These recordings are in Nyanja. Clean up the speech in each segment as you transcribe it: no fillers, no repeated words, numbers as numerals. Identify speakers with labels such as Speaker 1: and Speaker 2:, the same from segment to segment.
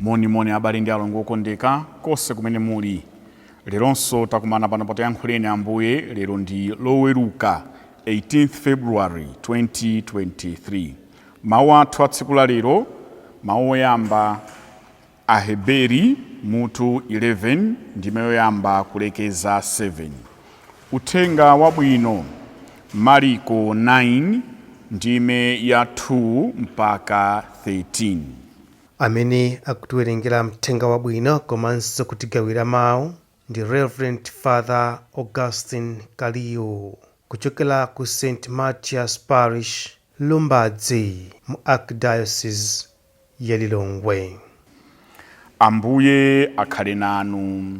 Speaker 1: Monimoni abale ndi alongo okondeka konse kumene muli. Leronso takumana pano pa Tiyankhuleni Ambuye. Lero ndi Loweruka, 18 February 2023. Mawu athu a tsiku la lero, mawu oyamba, Aheberi mutu 11 ndime yoyamba kulekeza 7. Uthenga Wabwino, Mariko 9 ndime ya 2 mpaka 13.
Speaker 2: Amene akutiwerengera Mthenga Wabwino komanso kutigawira mawu ndi Reverend Father Augustine Kaliu kuchokera ku St Mathias Parish, Lumbadzi, mu Archdiocese ya Lilongwe.
Speaker 1: Ambuye akhale nanu.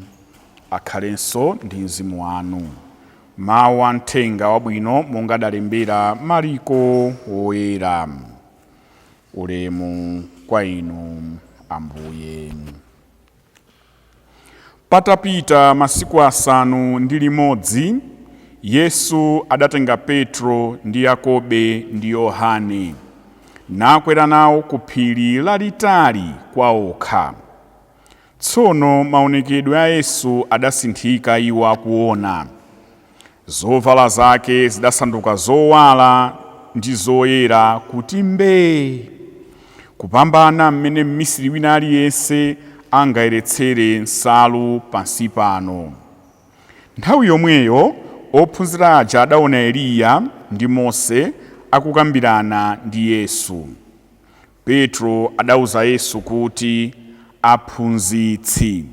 Speaker 1: Akhalenso ndi mzimu wanu. Mawu a Mthenga Wabwino monga adalembera Mariko Woyera. Ulemu kwa inu, Ambuye. Patapita masiku 6, Yesu adatenga Petro ndi Yakobe ndi Yohane, nakwera nawo ku phiri lalitali kwa okha. Tsono maonekedwe a Yesu adasinthika iwo akuona. Zovala zake zidasanduka zowala ndi zoyera kuti mbee, kupambana mmene mmisiri wina aliyense angayeretsere nsalu pansi pano. Nthawi yomweyo ophunzira aja adaona Eliya ndi Mose akukambirana ndi Yesu. Petro adauza Yesu kuti, Aphunzitsi,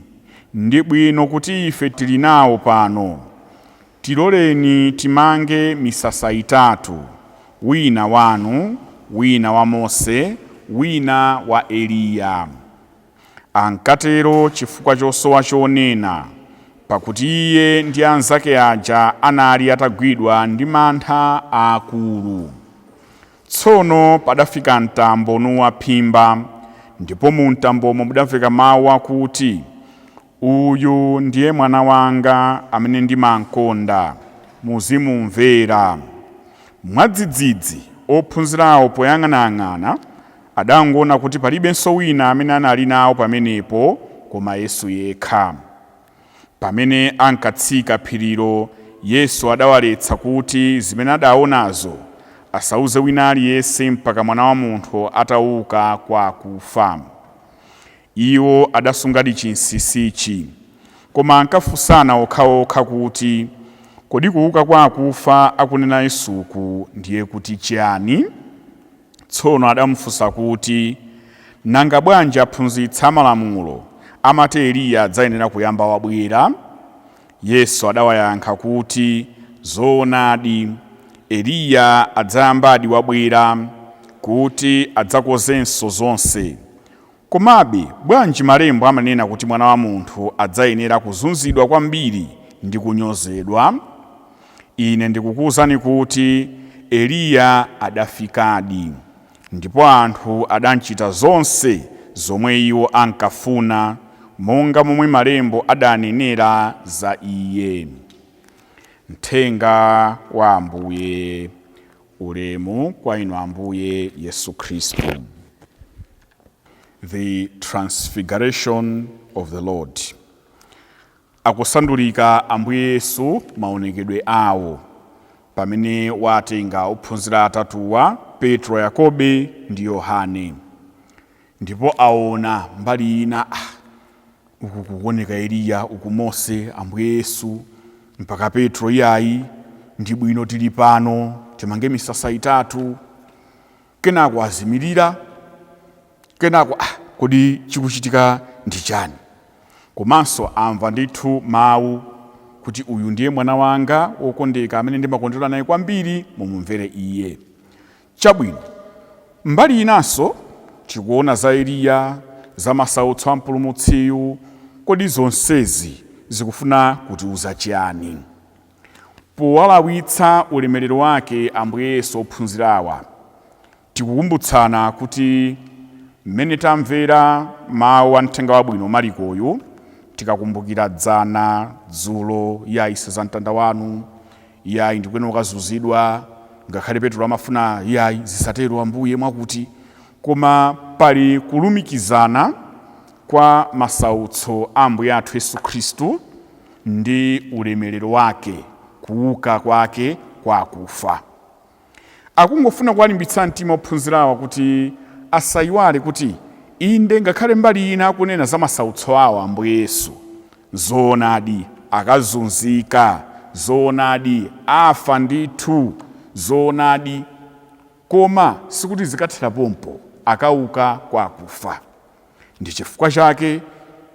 Speaker 1: ndi bwino kuti ife tili nawo pano. Tiloleni timange misasa itatu, wina wanu, wina wa Mose, wina wa Eliya. Ankatero chifukwa chosowa chonena, pakuti iye ndi anzake aja anali atagwidwa ndi mantha aakulu. Tsono padafika mtambo nuwaphimba, ndipo mu mtambomo mudamveka mawu akuti, Uyu ndiye mwana wanga amene ndimamkonda, muzimumvera. Mwadzidzidzi ophunzirawo poyang'anayang'ana adangoona kuti palibenso wina amene anali nawo pamenepo koma Yesu yekha. Pamene ankatsika phirilo, Yesu adawaletsa kuti zimene adaonazo asauze wina aliyense mpaka Mwana wa Munthu atauka kwa akufa. Iwo adasungadi chinsinsichi, koma ankafunsana okhaokha kuti, Kodi kuuka kwa akufa akunena Yesuku ndiye kuti chiyani? Tsono adamufunsa kuti, Nanga bwanji aphunzitsi amalamulo amati Eliya adzayenera kuyamba wabwera? Yesu adawayankha kuti, Zoonadi, Eliya adzayambadi wabwera kuti adzakonzenso zonse. Komabe, bwanji Malembo amanena kuti Mwana wa Munthu adzayenera kuzunzidwa kwambiri ndi kunyozedwa? Ine ndikukuuzani kuti Eliya adafikadi, ndipo anthu adamchita zonse zomwe iwo ankafuna, monga momwe Malembo adanenera za iye. Mthenga wa Ambuye. Ulemu kwa inu, Ambuye Yesu Khristu. The Transfiguration of the Lord. Akusandulika Ambuye Yesu maonekedwe awo pamene watenga ophunzira atatuwa, Petro, Yakobe ndi Yohane, ndipo aona mbali ina, uku kukuoneka Eliya, uku Mose, Ambuye Yesu, mpaka Petro, iyayi, ndi bwino tili pano, timange misasa itatu. Kenako azimirira, kenako, kodi chikuchitika ndi chani? Komanso amva ndithu mawu kuti, uyu ndiye mwana wanga wokondeka amene ndimakondwera naye kwambiri, mumumvere iye. Chabwino, mbali inanso tikuona za Eliya, za masautso a mpulumutsiyu. Kodi zonsezi zikufuna kutiuza chiyani? Powalawitsa ulemerero wake Ambuye Yesu ophunzirawa, tikukumbutsana kuti mmene tamvera mawu a Mthenga Wabwino Marikoyu, tikakumbukira dzana, dzulo, iyayi, za mtanda wanu, iyayi, ndikuyenera kukazunzidwa, ngakhale Petro amafuna, iyayi, zisatero Ambuye, mwakuti, koma pali kulumikizana. kwa masautso a Ambuye athu Yesu Khristu ndi ulemerero wake, kuuka kwake kwa akufa. Akungofuna kuwalimbitsa mtima ophunzirawa kuti asayiwale kuti inde, ngakhale mbali ina akunena za masautso awo Ambuye Yesu, zoonadi akazunzika, zoonadi afa ndithu, zoonadi, koma sikuti zikathera pompo, akauka kwa akufa. Ndi chifukwa chake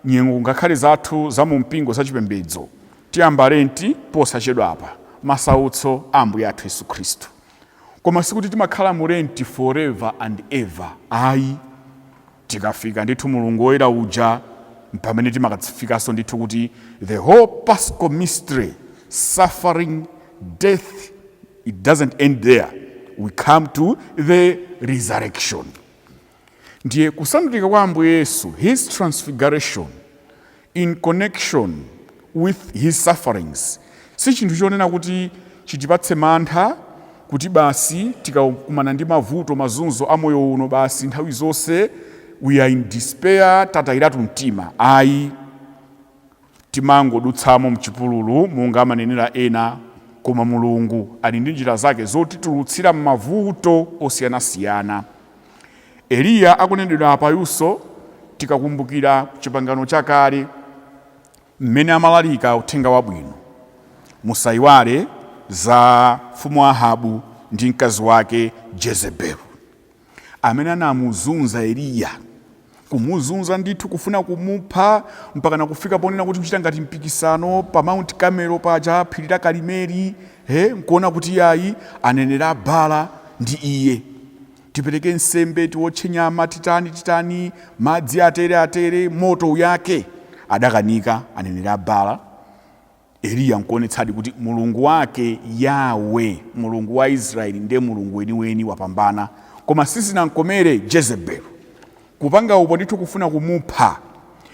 Speaker 1: nyengo ngakhale zathu za mu mpingo zachipembedzo tiyamba Lenti posachedwapa, masautso a Ambuye athu Yesu Khristu, koma sikuti timakhala mu Lenti forever and ever, ayi. Tikafika ndithu Mulungu Woyera uja, pamene timakafikanso ndithu kuti the whole Paschal mystery, suffering, death, it doesn't end there. We come to the resurrection. Ndiye kusandulika kwa Ambuye Yesu, his transfiguration in connection with his sufferings, si chinthu chonena kuti chitipatse mantha kuti basi tikakumana ndi mavuto, mazunzo a moyo uno, basi nthawi zonse we are in despair, tatayiratu mtima, ayi. Timangodutsamo mchipululu monga amanenera ena, koma Mulungu ali ndi njira zake zotitulutsira m'mavuto osiyanasiyana. Eliya akunenedwa apayunso, tikakumbukira Chipangano Chakale mmene amalalika uthenga wabwino, musayiwale za mfumu Ahabu ndi mkazi wake Jezebeli, amene anamuzunza Eliya, kumuzunza ndithu, kufuna kumupha, mpaka nakufika ponena kuti kuchita ngati mpikisano pa Mount Carmel paja, phiri la Karimeli, he, nkuona kuti yayi, anenera Bala ndi iye, tipereke nsembe, tiwotche nyama, titani titani, madzi atere atere, moto uyake. Adakanika anenera Bala. Eliya nkuonetsadi kuti Mulungu wake Yawe, Mulungu wa Israeli, ndiye Mulungu weniweni, wapambana. Koma sizinamkomere Jezebel, kupanga upo ndithu kufuna kumupha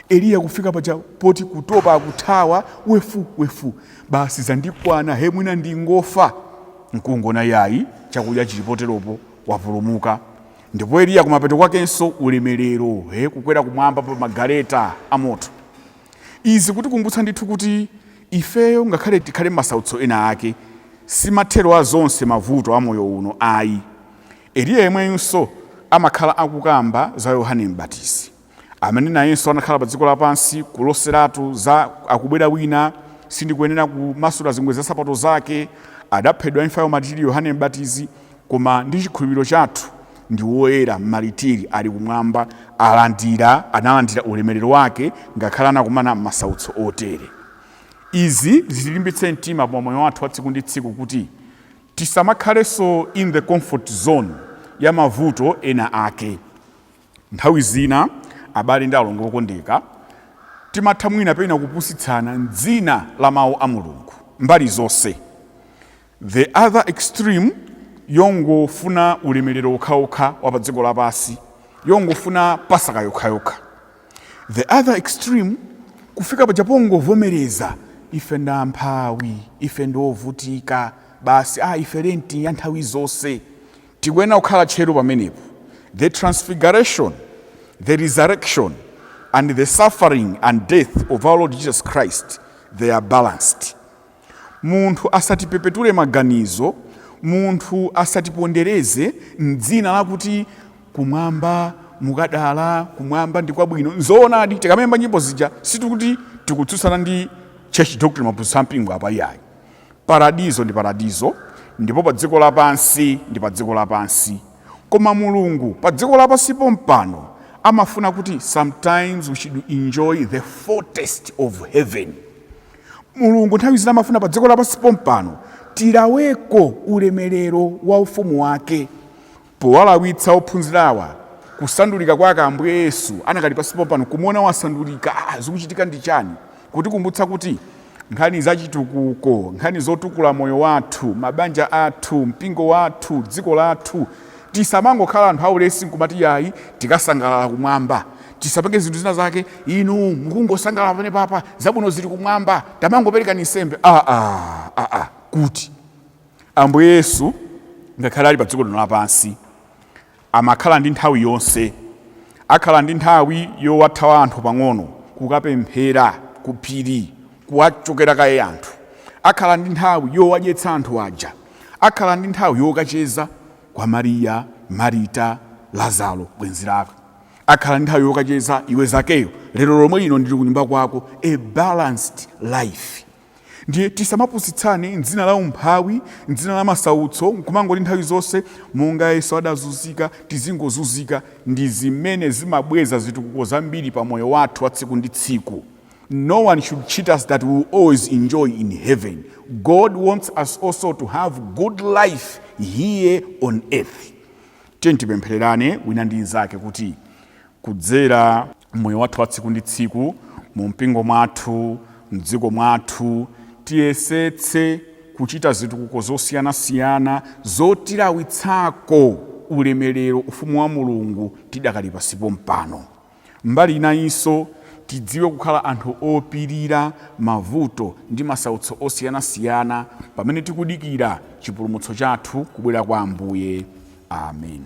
Speaker 1: Eliya, kufika paja poti kutopa, akuthawa wefu wefu, basi zandikwana, he, mwina ndingofa. Nkungona yayi, chakudya chilipoteropo, wapulumuka. Ndipo Eliya kumapeto kwakenso ulemerero, he, kukwera kumwamba pa magaleta amoto. Izi kutikumbutsa ndithu kuti ifeyo ngakhale tikhale m'masautso ena ake, si mathero a zonse mavuto a moyo uno, ayi. Eliya yemweyunso amakhala akukamba za Yohane Mbatizi, amene nayenso anakhala pa dziko lapansi kuloseratu za akubwera wina, sindikuyenera kumasula zingwe za sapato zake. Adaphedwa imfa yomatiri Yohane Mbatizi, koma ndi chikhulupiriro chathu ndi woyera mmalitiri, ali kumwamba, alandira, analandira ulemerero wake ngakhale anakumana m'masautso otere. Izi zitilimbitse mtima pa moyo wathu wa tsiku ndi tsiku kuti tisamakhalenso in the comfort zone ya mavuto ena ake. Nthawi zina, abale ndi alongo okondeka, timatha mwina pena kupusitsana m'dzina la mawu a Mulungu mbali zonse. The other extreme, yongofuna ulemerero okhaokha wa pa dziko lapansi, yongofuna Pasaka yokhayokha. The other extreme, kufika paja pongovomereza ife ndi amphawi, ife ndi ovutika basi, ah, ife Lenti ya nthawi zonse. Tikuyenera kukhala tcheru pamenepo. The transfiguration, the resurrection and the suffering and death of our Lord Jesus Christ, they are balanced. Munthu asatipepetule maganizo, munthu asatipondereze mdzina lakuti kumwamba mukadala, kumwamba ndi kwabwino. Nzoonadi, tikamayimba nyimbo zija sitikuti tikutsutsana ndi church doctrine, maphunzitso a mpingo apa, iyayi. Paradizo ndi paradizo, ndipo pa dziko lapansi ndi pa dziko lapansi, koma Mulungu pa dziko lapansipo mpano amafuna kuti sometimes we should enjoy the foretaste of heaven. Mulungu nthawi zina amafuna pa dziko lapansi pompano tilaweko ulemerero wa ufumu wake. Powalawitsa ophunzirawa kusandulika kwake Ambuye Yesu anakali pansi pompano, kumuona wasandulika, ah, zikuchitika ndi chani? Kutikumbutsa kuti nkhani zachitukuko, nkhani zotukula moyo wathu, mabanja athu, mpingo wathu, dziko lathu, tisamangokhala anthu aulesi nkumati yayi, tikasangalala kumwamba. Tisapange zinthu zina zake, inu mukungosangalala pamene papa, zabwino zili kumwamba, tamangoperekani nsembe. Ah, ah, ah, ah. Kuti Ambuye Yesu ngakhale ali pa dziko lino lapansi amakhala ndi nthawi yonse. Akhala ndi nthawi yowathawa anthu pang'ono, kukapemphera ku phiri, kuwachokera kaye anthu. Akhala ndi nthawi yowadyetsa anthu aja. Akhala ndi nthawi yokacheza kwa Mariya, Marita, Lazaro bwenzi lake. Akhala ndi nthawi yokacheza iwe Zakeyo, lero lomwe lino ndili kunyumba kwako. A balanced life. Ndiye tisamapusitsane mdzina la umphawi, mdzina la masautso, nkumangoti nthawi zonse monga Yesu adazunzika tizingozunzika. Ndi zimene zimabweza zitukuko zambiri pa moyo wathu wa tsiku ndi tsiku. No one should cheat us that we will always enjoy in heaven. God wants us also to have good life here on earth. Tiye tipemphererane wina ndi mnzake kuti kudzera moyo wathu wa tsiku ndi tsiku, mu mpingo mwathu, mdziko mwathu, tiyesetse kuchita zitukuko zosiyanasiyana zotilawitsako ulemerero ufumu wa Mulungu tidakali pansipo mpano. Mbali inayinso, tidziwe kukhala anthu opirira mavuto ndi masautso osiyanasiyana pamene tikudikira chipulumutso chathu, kubwera kwa Ambuye. Amen.